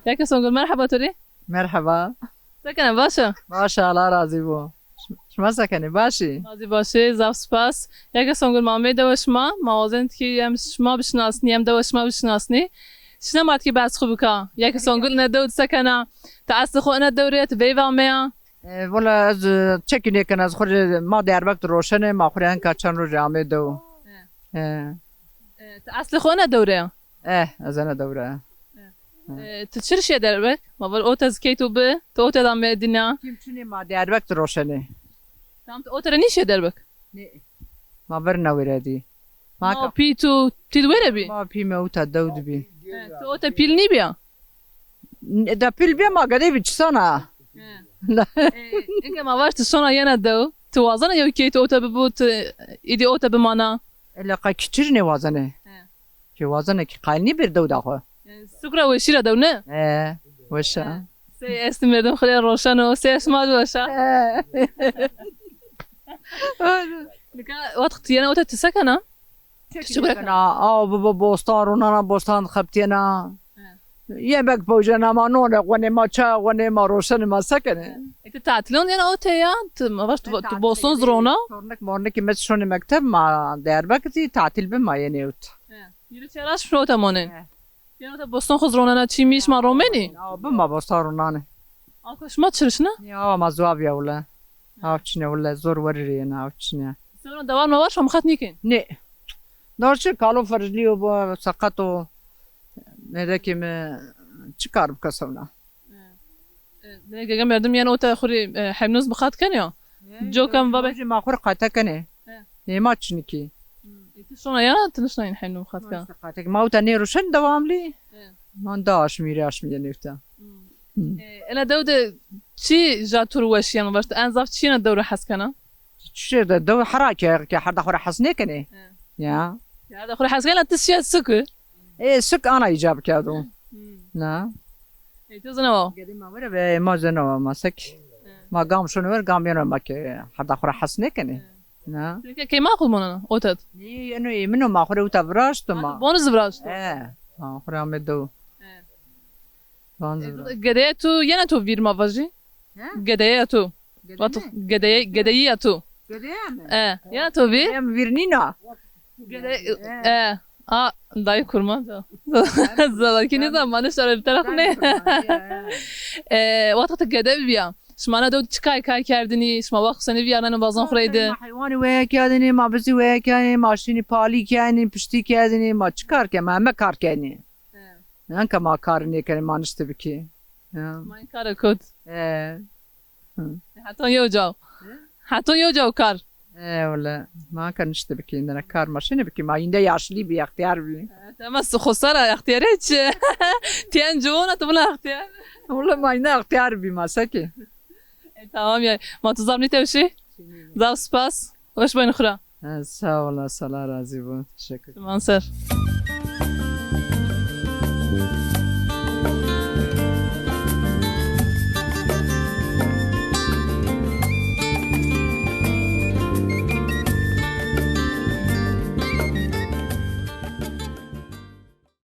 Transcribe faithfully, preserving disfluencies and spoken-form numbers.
Yeke Songul, merheba to rê. Merheba. Se kena, baş a? Baş a, Allah razî bo. Şima se kenê, baş î? Ma zî baş î, zaf spas. Yeke Songul, ma amê dewe şima, ma wazên tikî em şima bişinasnî, em dewe şima bişinasnî. Şina ma tikî behs xwu bika. Yeke Songul, ine dew di se kena? Ti eslê xwu ine dew rê, ti veyve ameya? E, wela ez, e, çekî nêkena, ez xwu rê ma Diyarbekir roşenê, ma xwu rê enka çend rojî amê dew. E. E. E, ti eslê xwu ine dew rê ya? E, ez ine dew rê. E. E, ti çi rê şîye Diyarbekir? Ma ver ote zî key to bi, ti ote de amê dinya. Kîm çinê, ma Diyarbekir roşenê. Tam ti ote rê nîşîye Diyarbekir? Nê. Ma ver newêre dî. Ma Ma ka pî tu, ti di wêre bî? Ma pî mi ewta dew di bî. He, tu ote pîl nîbîya? N-, da pîl bîya ma gedey bî çi sana. He. E, eke ma vaj ti şona yena dew, ti wazena yew key tu ote bibo, ti îdî ote bimana? Ele qa kî çirî nêwazene. He. Kî wazene kî qayîl nîbir dew da xwu. E, suk ra weşî ra dew ne? E, weş a. He. Sey estî merdim xwu rê roşeno, sey şima zî weş a. E. Nika wextê ti yena ote ti se kena? Çekî nêkena. Aw bibo bostan ronana, bostan xebitîyena. He. Yemek powcena, ma none xwenê, ma çay xwenê, ma roşenê, ma se kenê? E, ti tatilon yena ote ya? Ti, ma vaj, tu, tu boston zî rona? Tornik mornikî mi zî şonê mekteb, ma Diyarbekir zî tatil bi ma yenê ewt. He. Yirmi çar aşm şima ote monên? He. Yena ote boston xwu zî ronena, çî mî şima romênî? Aw bi ma bostan ronanê. Aw ka şima çirişna? Ya, awa ma ziwa bîya wile. Aw çinê wile, zor werî rê yena, aw çinê. Sewna dewar mewar şima miqat nîkên? Nê. Dor çi, kalo ferilîyo bo, seqet o. Mêrekê mi çi kar bika sewna? E, e, gege merdim yena ote xwu rê, e, hemnûz miqat kenê ya? Coka mi vabe. Ma xwu rê qate kenê. He. Nê ma çinikî. Hmm. E, ti şona ya, ti nişna yin hemnû miqat ka? Qate ke ma ewta nêroşen dewamlî. He. Ma da aşmî rê aşmî yenê ewta. Hmm. Hmm. E, ena dew de çi ja to rê weş yeno, vaj ti en zaf çi yena dew ra hes kena? Çi de dew hera ke, ke herda xwu ra hes nêkenê. He. Ya. Herda xwu ra hes kena, ti şiya suk. E, suk ana îcab kerdo. Hmm. Na. E, to zî newa? Gedê ma were be, ma zî newa, ma sek. He. Ma gam şono wer, gam yeno ma ke herda xwu ra hes nêkenê. He. Na. Ti ke keyma xwu monena, ote de? Nê, yeno ê min o, ma xwu rê ewta viraşto ma. Ha, ti bonu zî viraşto? E, ma xwu rê ame dew. He. Van zî viraşto. E, gedeya to yena to vîr ma vajî? He? Gedeya to. Gede mi? Vato gedeye-, gedeyiya to. Gedeya mi? E, yena to vîr? Em vîr nîna. Gede-, e, a, dayê kurmanc a. Zazakî nêzan, ma nişta rê bi teref nê. E, wexta ti gede bibîya, şima na dew de çi kay kay kerdinî, şima wext xwu senî vîyarnenî bazan xwu reyde? Ma heywanî weye kerdinî, ma bizî weye kerdinî, ma şînî palî kerdinî, piştî kerdinî, ma çi kar ke, ma heme kar kenî. He. Enka ma kar nêkenê, ma niştî bikî. Ya. Ma in kare kot. E. Hı. Heton yew caw. Hı? Heton yew caw kar. E, wele, ma ka niştî bikî, îndene kar ma şinî bikî, ma îndî yaşlî bî, extîyar bî. E, tema xo sera extîyarê çi? Ti en ciwan a, ti vila extîyar. Wele ma îndî extîyar bî, ma sekî. E, tamam ya. Ma tu zaf nîtewşî. Zaf spas. Weş benî xwu ra. E, sağ ol, Allah razî bo. Teşekkür. Şima ser.